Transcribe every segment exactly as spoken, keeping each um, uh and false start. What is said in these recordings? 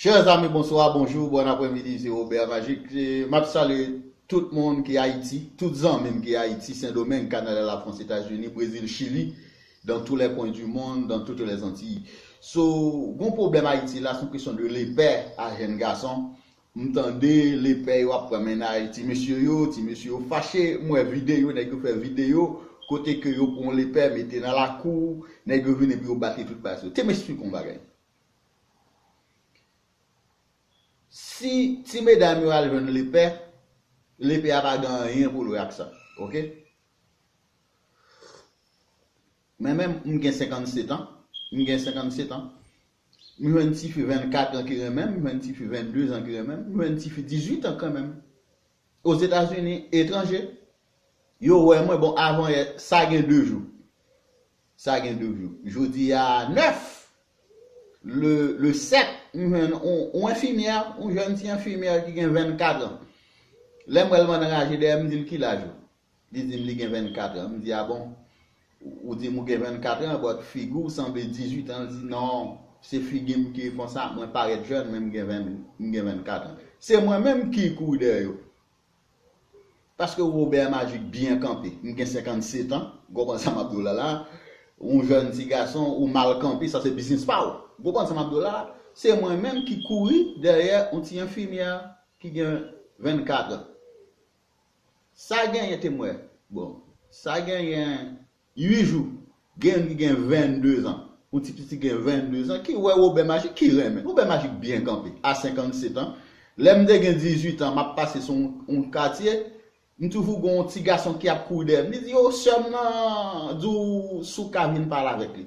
Chers amis, bonsoir, bonjour, bon après-midi, c'est Robert Magic. E, m ap salye tout moun ki Ayiti, tout zanmi m ki Ayiti, Sendomeng, Kanada, Lafrans, Etazini, Brezil, Chili, dans tous les coins du monde, dans toutes les Antilles. So, gon pwoblèm Ayiti la, se yon kesyon de lepè a jèn gason. M tande lepè yo ap pran mennaj ti mesye yo, ti mesye yo fache, m wè videyo, nèg yo fè videyo, kote ke yo pran lepè, mete nan lakou, nèg yo vin epi yo bat li tout bagay. Te m esplike yon bagay. Si ti medam yo al jwenn lepè, lepè a pa gen anyen pou l wè ak sa. Oke? Men menm, m gen senkannset an. M gen senkannset an. M jwenn tifi vennkat an ki renmen m, m jwenn tifi vennde zan ki renmen m, m jwenn tifi dizuit an kanmenm. Ozetazini, etranje. Yo wè mwen, bon, avan yè, sa gen de jou. Sa gen de jou. Jodi a nèf, le, le sèt, m jwenn yon, yon enfimyè, yon jèn ti enfimyè ki gen vennkat an. Lè m wè l, m anraje dèyè, m di l, "Ki laj ou?" Li di m li gen vennkat an. M di, "A bon? Ou, ou di m ou gen vennkat an, but figi w sanble dizuit an." Li di, "Non, se figi m ki konsa, mwen parèt jèn, men m gen ven, m gen vennkat an." Se mwen menm ki kouri dèyè yo. Paske Robert Magic byen kanpe. M gen senkannset an, w konprann sa m ap di w la la. Yon jèn ti gason, ou mal kanpe, sa se biznis pa w. W konprann sa m ap di w la la. Se mwen menm ki kouri dèyè yon ti enfimyè ki gen vennkat an. Sa genyen te m wè. Bon, sa genyen uit jou. Gen youn ki gen vennde zan. Yon ti pitit gen vennde zan ki wè Robert Magic, ki renmen. Robert Magic byen kanpe a senkannset an. Lè m te gen dizuit an, m ap pase sou yon, yon katye, m toujou gen yon ti gason ki ap kouri dèyè m. Li di, "O, sè m nan di w si w ka vin pale avèk li."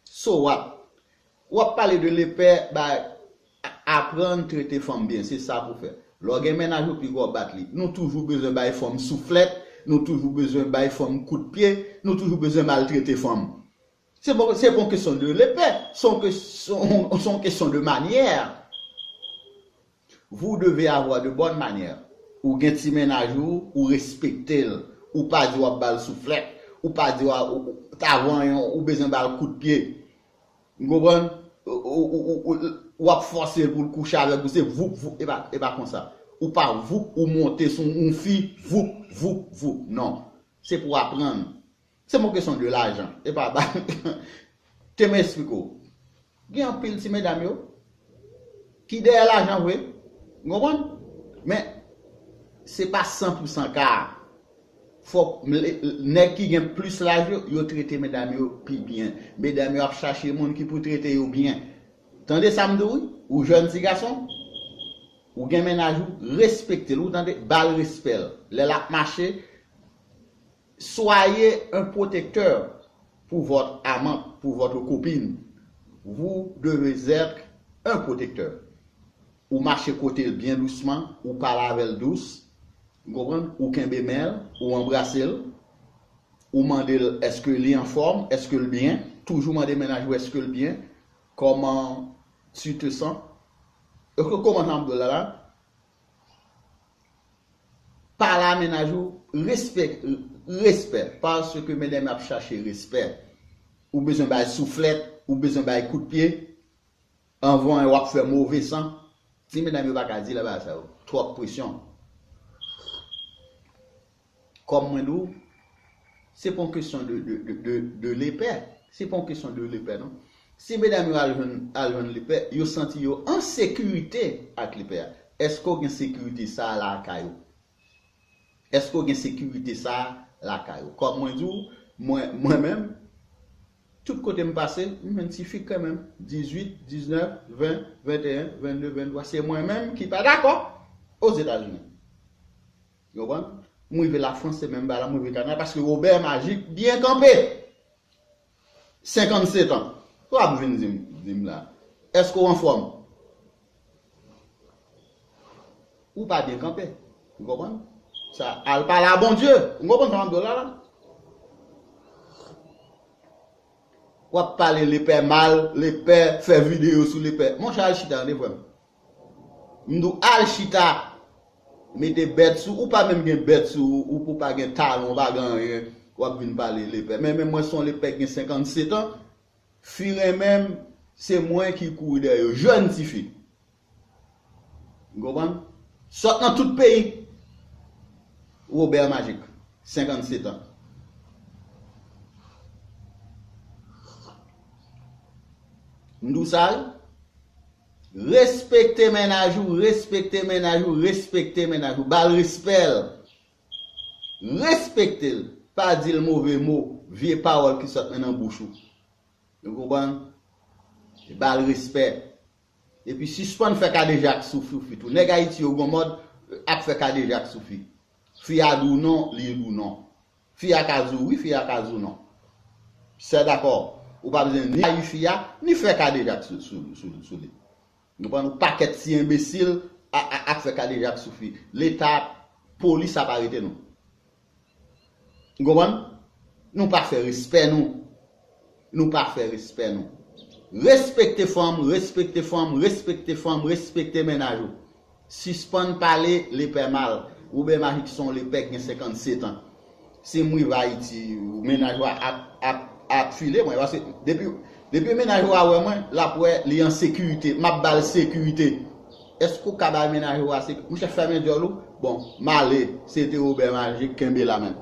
So what? W ap pale de lepè, bay, a-, aprann trete fanm byen, se sa pou fè. Lè w gen mennaj ou, piga w bat li. Nou toujou bezwen bay fanm souflèt, nou toujou bezwen bay fanm kout pye, nou toujou bezwen maltrete fanm. Se pa, se pa yon kesyon de lepè, se yon kes-, se yon, se yon kesyon de manyè. Vous devez avoir de bonnes manières. Ou gen ti mennaj ou, ou respekte l. Ou pa di w ap ba l souflèt. Ou pa di w a, ou, ou, ta vanyan, ou bezwen ba l kout pye. Ou konprann? Ou, ou, ou, ou, ou, w ap fòse l pou l kouche avèk ou, se voup, voup, e pa, e pa konsa. Ou pa voup, ou monte sou yon fi, voup, voup, voup. Non. Se pou aprann. Se pa yon kesyon de lajan. E pa ba. Te m esplike w. Gen anpil ti medam yo ki dèyè lajan vre. Ou konprann? Men, se pa san pou san ka. Fòk m-, nèg ki gen plis laj yo, yo trete medam yo pi byen. Medam yo ap chache moun ki pou trete yo byen. Tande sa m di w, wi. Ou jèn ti gason, ou gen mennaj ou, respekte l. Ou tande, ba l respè l. Lè l ap mache, soyez un protecteur pour votre amante, pour votre copine. Vous devez être un protecteur. Ou mache kote l byen dousman, ou pale avè l dous, ou konprann? Ou kenbe men l, ou anbrase l, ou mande l èske li anfòm, èske l byen, toujou mande mennaj ou èske l byen, comment tu te sens? Èske w konprann sa m ap di w la la? Pale a mennaj ou, respè, respè, paske medam ap chache respè. Ou bezwen bay souflèt, ou bezwen bay kout pye, anvan w ap fè move san. Ti medam yo pa ka di la bagay sa yo. Twòp presyon. Kòm mwen di w, se pa yon kesyon de, de, de, de, de lepè. Se pa yon kesyon de lepè, non. Si medam yo al jwenn, al jwenn lepè, yo santi yo an sekirite ak lepè a. Èske w gen sekirite sa a lakay ou? Èske w gen sekirite sa a lakay ou? Kòm mwen di w, mwen, mwen menm, tout kote m pase, m jwenn ti fi kanmenm, dizuit, diznèf, ven, venteyen, vennde, venntwa, se mwen menm ki pa dakò Ozetazini. Ou konprann? M rive Lafrans, se menm bagay la, m rive Kanada, paske Robert Magic byen kanpe. Senkannset an. W ap vin di m, di m la. Èske w anfòm? Ou pa byen kanpe. Ou konprann? Sa, al pale a Bondye. Ou konprann sa m ap di w la, la? W ap pale lepè mal, lepè, fè videyo sou lepè. Monchè, al chita, tande, frè m. M di w, al chita. Mete bèt sou, ou pa menm gen bèt sou ou, ou pa gen talon, ou pa gen anyen. W ap vin pale lepè. Men, men mwen se yon lepè ki gen senkannset an. Fi renmen m, se mwen ki kouri dèyè yo. Jèn tifi. Ou konprann? Sòt nan tout peyi. Robert Magic, senkannsetan. M di w sa wi. Respekte mennaj ou, respekte mennaj ou, respekte mennaj ou. Ba l respè l. Respekte l. Pa di l move mo, vye pawòl ki sòt nan bouch ou. Ou konprann? Ba l respè. Epi sispann fè kadejak sou fi tou. Nèg Ayiti yo gon mòd ap fè kadejak sou fi. Fi a di w non, li di w non. Fi a ka di w wi, fi a ka di w non. Sè dakò, ou pa bezwen ni rayi fi a, ni fè kadejak sou, sou, sou, sou li. Nou pran nou pakèt ti enbesil a, a, ap fè kadejak sou fi. Leta, polis ap arete nou. Ou konprann? Nou pa fè respè nou. Nou pa fè respè nou. Respekte fanm, respekte fanm, respekte fanm, respekte mennaj ou. Sispann pale lepè mal. Robert Magic se yon lepè ki gen senkannsetan. Si m rive Ayiti, mennaj ou a ap, ap, ap file mwen. Paske depi, depi mennaj ou a wè mwen, l ap wè li an sekirite. M ap ba l sekirite. Èske w ka bay mennaj ou a sekirite? Monchè, fèmen djòl ou. Bon, m ale. Se te Robert Magic, kenbe la, menn.